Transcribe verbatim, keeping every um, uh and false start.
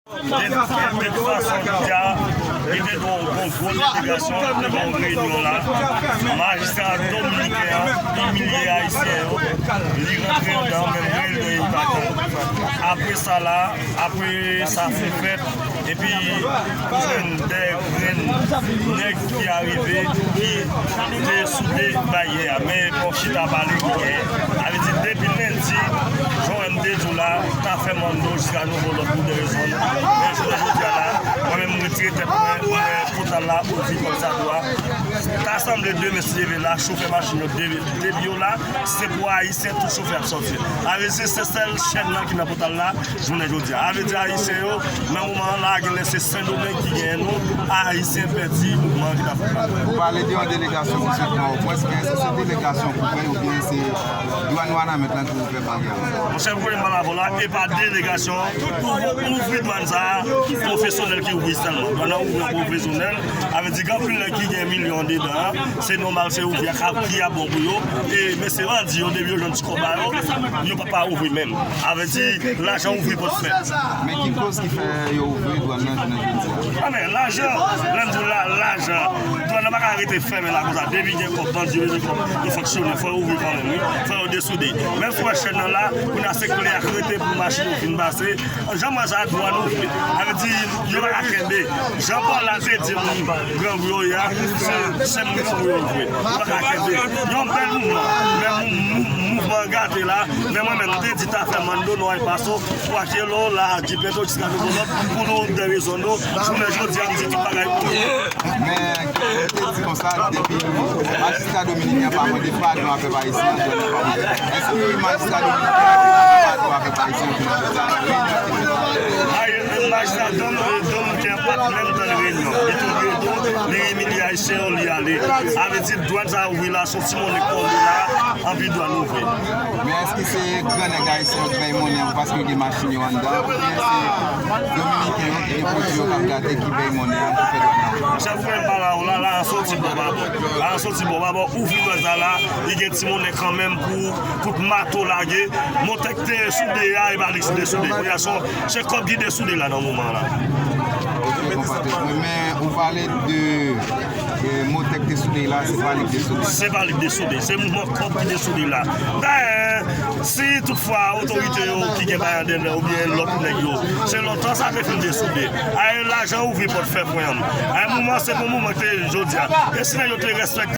De, de tout fason, jodi a, li te gen yon gwo delegasyon, li te gen yon reyinyon la. Majistra dominiken an imilye Ayisyen yo, li rantre anndan, menm reyinyon li pa t. Apre sa la, apre sa fin fèt, epi ou jwenn de grenn nèg ki arive, ki te soude baryè a, men bon chita pale ki genyen. Sa vle di, depi lendi, jan m te di w la, ta fè mando jiska nouvo lòd pou de rezon. Men jounen jodi a la, mwen menm, m retire tèt mwen, mwen, pòtal la ouvri kòmsadwa. Ta sanble demen si Dye vle la, chofè machin yo de, de yo la, se pou Ayisyen, tout chofè ap sòti. Sa vle di, se sèl chèn nan ki nan pòtal la, jounen jodi a. Sa vle di, Ayisyen yo, nan moman an la, genlè se Sendomeng ki genyen nou, Ayisyen pèdi mouvman an ki t ap fèt la. Ou pale de yon delegasyon ki sot Pòtoprens, men èske se delegasyon Koupèy oubyen se dwàn Wanament lan ki ouvè baryè a? Monchè, m konnen m pale avè w la, e pa delegasyon pou ouvri dwàn sa a, pwofesyonèl ki ouvri sèlman. Dwàn nan ouvri an pwofesyonèl, sa vle di gen anpil nèg ki gen milyon andedan an, se nòmal, se ouvri a k ap, ki ap bon pou yo. E, men se bandi yo, depi yo jwenn ti kòb ba yo, yo p ap pa ouvri menm. Sa vle di, lajan ouvri pòt fèt. Men ki koz ki fè yo ouvri dwàn nan jounen jodi a? A, men lajan, lè m di w la, lajan, dwàn nan pa ka rete fèmen la konsa. Depi gen kòb, bandi yo bezwen kòb, yo fonksyone, fò yo ouvri kanmenm, wi. Fò yo desoude. Menm si w wè chèn nan la, kounye a se kle a k rete pou machin yo vin pase. Jan m wè sa, dwàn ouvri. Sa vle di, yo pa ka kenbe. Jan Pòl la te di moun grangou yo ye a, se, se moun grangou yo ouvri. Yo pa ka kenbe. Yon bèl mouvman. Men mou-, mou-, mouvman an gate la. Men mwen menm, m te di ta fè mando, nou ay paso, kwakye lo, la, di pento jiska nouvo lòd, pou nou de rezon nou. Jounen jodi a, m di tout bagay pou nou. Men, ou te di konsa, depi majistra dominiken an pa mande padon a pèp ayisyen an, dwàn nan pa mande. Èske majistra dominiken an te mande padon a pèp ayisyen an jounen jodi a nan reyinyon ki fèt la? Ay, majistra dom-, dominiken an pa t menm tann reyinyon. Li tou vre tou, li imilye Ayisyen yo, li ale. Sa vle di dwàn sa ouvri la, se yon ti monnen k tonbe la, anpi dwàn ouvri. Men èske se grannèg ayisyen yo k bay monnen an paske yo gen machin yo anndan, oubyen se dominiken yo ki gen pwodui yo k ap gate ki bay monnen an pou fè dwàn nan? Monchè, pou mwen pale a w la, la, se yon ti bò pa bò. La, se yon ti bò pa bò. Ouvri dwàn sa la, li gen ti monnen kanmenm pou kout mato lage. Motè k te soude a, e pa li ki te soude. Kounye a, se, se kòb ki te soude la nan moman an la. Ok, konprann. Men ou pale de, e, motè k te soude la, se pa li ki te soude. Se pa li ki te soude. Se mouvman kòb ki te soude la. Dayè, si toutfwa otorite yo ki gen bagay anndan oubyen lòt nèg yo, se lontan sa te fin deside. Ay, lajan ouvri pòt fè frè m. Ay, mouvman se pou mouvman ki te jodi a. E si nèg yo te respekte